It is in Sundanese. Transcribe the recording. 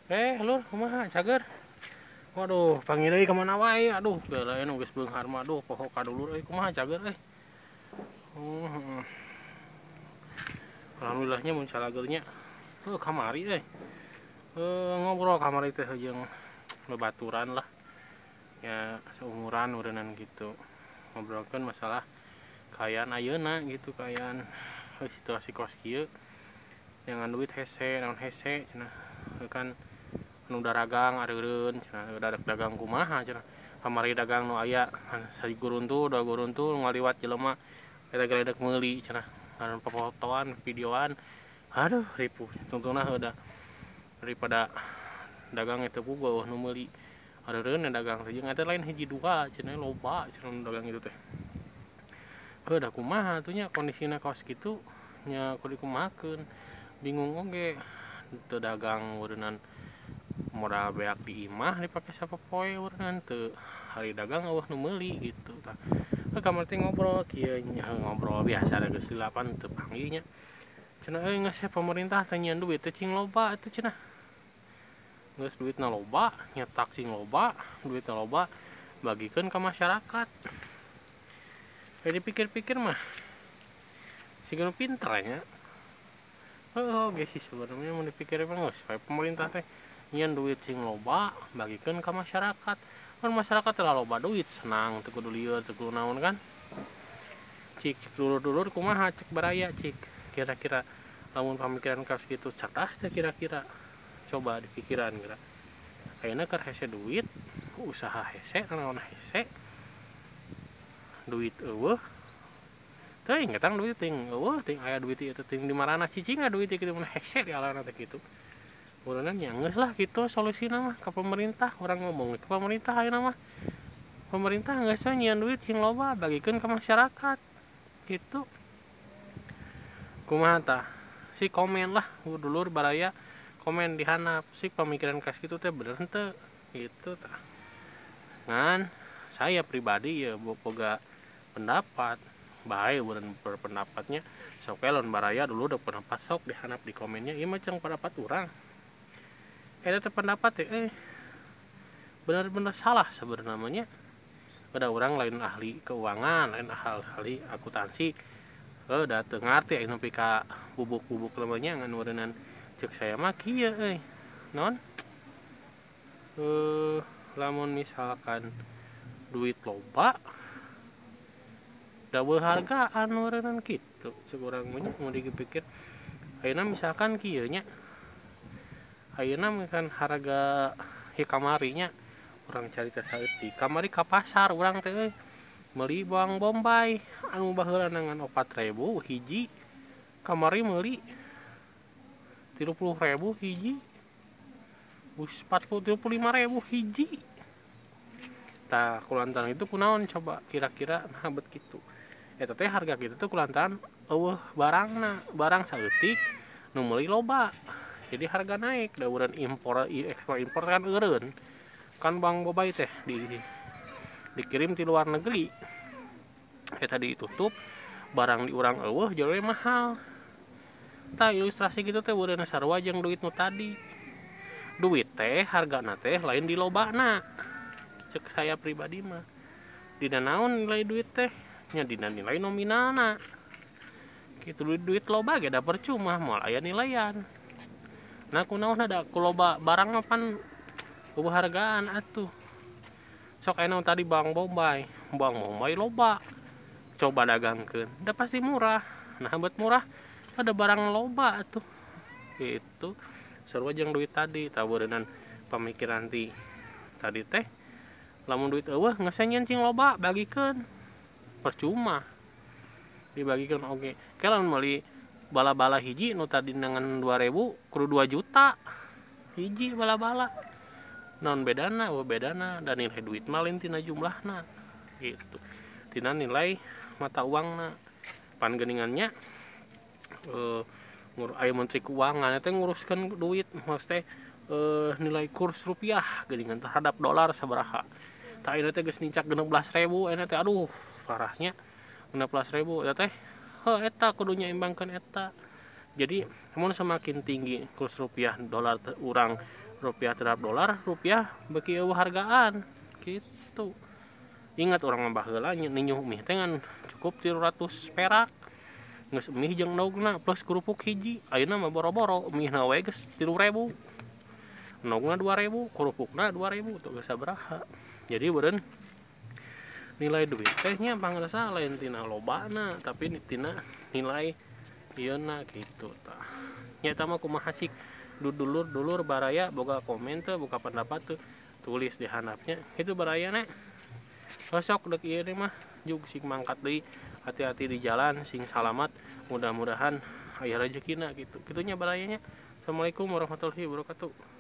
Lur, kumaha cager? Waduh, panggil deui ka mana wae? Aduh, geula nu geus beunghar mah, aduh poho ka dulur euy, kumaha cager euy. Heeh. Alhamdulillahnya mun calagernya. Heuh, kamari euy. Ngobrol kamari teh jeung babaturan lah. Ya, seumuran ureunan gitu. Ngobrolkeun masalah kaayaan ayeuna gitu, kaayaan situasi kos kieu. Jangan duit hese, naon hese cenah. Kan nu daragang areureun cenah, dadak dagang kumaha cenah. Kamari dagang nu aya saguruntul, dua guruntul ngaliwat jelema eta geledek meuli cenah. Ngaran popotoan, videoan. Aduh, ripuh. Tungtungna heuh daripada dagang eta puguh nu meuli. Areureun dagang teh jeung eta lain hiji dua cenah, loba cenah nu dagang itu teh. Heuh, da kumaha atuh nya kondisina kaos kitu nya kudu dikumahakeun. Bingung oge teu dagang ureunan modal beak di imah dipake sapopoe ureunan teu hari dagang eueuh nu meuli gitu tah. Heuh, kamari teh ngobrol kieu nya, ngobrol biasa da geus lilapan teu panggih nya. Cenah euy geus pemerintah teh nyieun duit teh cing loba atuh cenah. Geus duitna loba, nyetak cing loba, duitna loba bagikeun ka masyarakat. Jadi pikir-pikir mah siga nu pinter nya. Heuh, oge sih sebenarnya mun dipikir mah geus pemerintah teh nyieun duit sing loba bagikeun ka masyarakat. Kan masyarakat teh loba duit senang teu kudu lieur teu kudu naon kan. Cik dulur-dulur kumaha cek baraya cik. Kira-kira lamun pamikiran kaos kitu cerdas teh kira-kira. Coba dipikiran geura. Ayeuna keur hese duit, usaha hese, naon hese. Duit eueuh. Teuing ketang duit ting eueuh ting aya duit ieu teh ting di marana cicing duit kitu mun hese di alana teh kitu. Urangna nya geus lah kitu solusina mah ka pemerintah, urang ngomong ke pemerintah ayeuna mah. Pemerintah geus nyieun duit sing loba bagikeun ka masyarakat. Kitu. Kumaha tah? Si komen lah dulur baraya komen di handap si pemikiran kas kitu teh bener henteu gitu tah. Ngan saya pribadi ya boga pendapat bae urang berpendapatnya sok we lamun baraya dulu udah pendapat sok dihandap di komennya ieu mah cang pendapat urang. Eta teh pendapat teh bener-bener salah sebenarnya. Ada orang lain ahli keuangan, lain ahli akuntansi. Da teu ngarti aya nepi ka bubuk-bubuk lemahnya ngan ureunan cek saya mah kieu euy. Naon? Lamun misalkan duit loba da hargaan ureunan kitu cek urang mah nya mun dipikir. Ayeuna misalkan kieu nya. Ayeuna misalkan harga kamari nya urang carita saeutik. Kamari ka pasar urang teh euy meuli bawang bombay anu baheula ngan 4.000 hiji, kamari meuli 30.000 hiji. Bus 45.000 hiji. Tah kulantaran itu kunaon coba kira-kira nah bet kitu. Eta teh harga kitu tuh kulantaran eueuh barangna, barang saeutik nu meuli loba. Jadi harga naik, da urang impor ekspor impor kan eureun. Kan bawang bombay teh dikirim di luar negeri. Eta ditutup, barang di urang eueuh jadi mahal. Tah ilustrasi gitu teh urang sarua jeung duit nu tadi. Duit teh hargana teh lain di lobana. Cek saya pribadi mah. Dina naon nilai duit teh? Nya dina nilai nominalna. Kitu duit loba ge da percuma moal aya nilaian. Nah kunaon ada ku loba barang mah pan eueuh hargaan atuh. Sok aya tadi bawang bombay loba. Coba dagangkeun, da pasti murah. Nah bet murah ada barang loba atuh. Gitu. Sarua jeung duit tadi, taweureunnan pamikiran ti tadi teh lamun duit eueuh geus nyieun cing loba bagikeun. Percuma. Dibagikeun oge. Ke lamun meuli bala-bala hiji nu tadi dengan 2.000 kudu 2 juta hiji bala-bala. Naon bedana? Eueuh bedana dan nilai duit mah lain tina jumlahna gitu. Tina nilai mata uangna. Pan geuningannya aya menteri keuangan teh nguruskeun duit maksud teh nilai kurs rupiah geuningan terhadap dolar sabaraha. Tah ayeuna teh geus nincak 16.000 ayeuna teh aduh parahnya 16.000 eta teh. Heuh eta kudu nyaimbangkeun eta. Jadi mun semakin tinggi kurs rupiah dolar urang Rupiah terhadap dolar, rupiah beuki euweuh hargaan gitu. Ingat urang mah baheula ninyuh mie teh ngan cukup 300 perak. Geus mie jeung endogna plus kerupuk hiji. Ayeuna mah boro-boro mie na we geus 3.000. Endogna 2.000, kerupukna 2.000 tuh geus sabaraha. Jadi beureun nilai duit teh nya pangrasa lain tina lobana tapi tina nilai ieuna gitu tah. Nya eta mah kumaha cik dulur-dulur baraya boga komen teu, boga pendapat teu, tulis di handapnya. Itu baraya nya. Sok dek ieu mah jug sing mangkat deui, hati-hati di jalan, sing salamat, mudah-mudahan aya rezekina gitu. Kitu nya baraya nya. Assalamualaikum warahmatullahi wabarakatuh.